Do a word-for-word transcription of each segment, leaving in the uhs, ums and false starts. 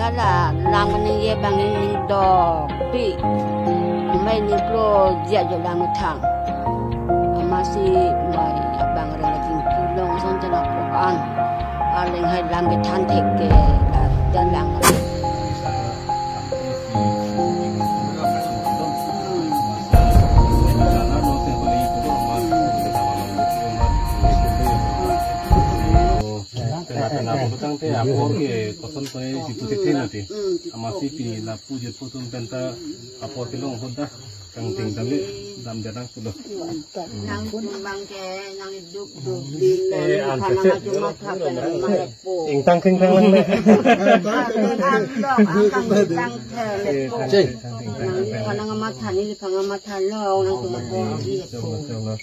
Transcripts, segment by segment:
Ala lang ningje abang ning dok pi. Mai ning klo jia jo lang thang. Amatsi mai abang rela jingki long son jana ko an. Aling hai lang kethan thek ke, ah, dan lang. Tengah-tengah putang te apor ke koson koi jitu tithin ati. Amatsi pi lapu jitu tum penta apor kelong hoda kangting tame dam jarang pulo. Nang kumbang ke, nang duk duk din, eh, nang ante kana cek. Maju matha kana malepo. Ingtang kengtang lang le. Ante ang lo, ang kang ingtang thelepo. Eh, tang, tang, tang, tang, tang. Nang kana matha ni, kana matha lo, nang kumbang ko. Coba, coba.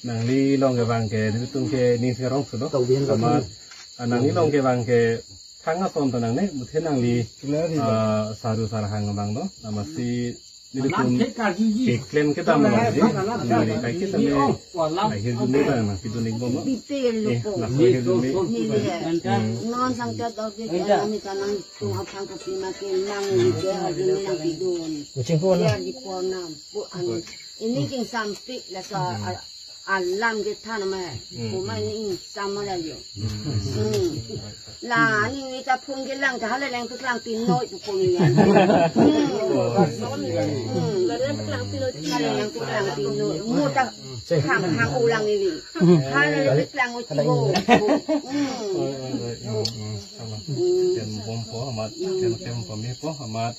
Nangli long ke abang ke, nelitum ke ning serong sulo. Amat, ah, nangli long ke abang ke, thang ason ta nangne, muthe nangli, ah, saru sarhang abang do. Amatsi nelitum keklem kedam abang si. Nangli kai ke tame, lahir jumni ta nang pitu ning bom. Eh, nak lahir jumni. Hmm. Non sang ta dok ke, kami ta nang tung apang kopi makin nang ni ke, hari ni nang pidun. Kucing pun. Ya di pon nam, bu anu. Ini king sampik la sa, hmm, a-, alam kethan ma. Hmm. Kuma ini sama la yo. Hmm. Hmm. La ini ni ta phone kelang ta hala lang tu kelang pinoi tu phone ni. Hmm. Hmm. Hala lang tu kelang pinoi. Mo ta hang hang ulang ini. Hala lang tu kelang uti bo. Hmm. Hmm. Tem bom po amat, tem tem po me po amat.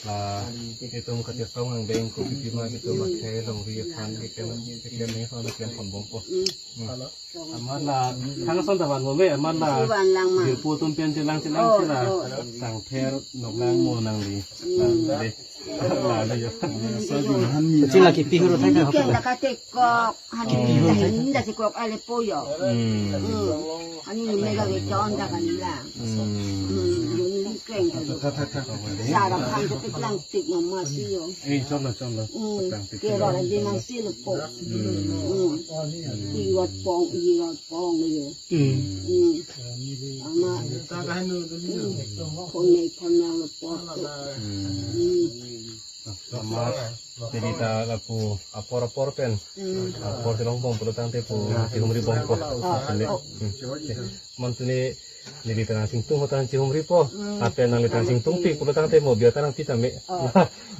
La, itum kachetong ang beng ko pipi ma itum ma khei longri aphan ke kem, ke kem ne hon kem hon bom po. Hmm. Amat la, thang ason ta van bom me, amat la. Van lang ma. Jirpo atum pen chelang chelang. Oh, sila. Oh. Sangther noklang mo nangli. Hmm. La, de. La, la, yo. Kachinga kipi huro thai ka. Ken ta katekok. Han, oh, hinda si krok ale po yo. Hmm. Hmm. Ani mega ke chon ta kan la. Hmm. Hmm. Yo ni keng ka lo. Sara phan ke peklang tik mama si yo. Eh, chon lo, chon lo. Hmm. Peklang tik. Kera la di nang si lo po. Hmm. Hmm. Iwat pong, iwat pong yo. Hmm. Hmm. Ama. Hmm. Kone kone lo po. Hmm. Hmm. Amat, jadi ta lapu apor apor pen. Hmm. Apor chelong bom pulo tangte pu, ah, chihumri bom po. Ah, ane. Oh. Hmm. Mantune, jadi ta nang singtung ho ta nang chihumri po. Hmm. Apen nangli ta nang singtung pi pulo tangte mo biar ta nang pi tame. Oh.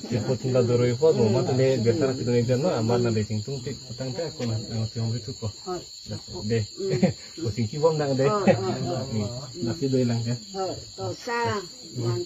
Jirpo atum ta doroi po, mo mantune biar ta nang pi tame biar no, amat nangli singtung pi pulo tangte ako nang, nang chihumri thu po. Oh. De. Hmm. Ko singki bom nang de. Oh, oh, oh. Hmm. Nasi doi lang ya. Oh, to sa. Hmm.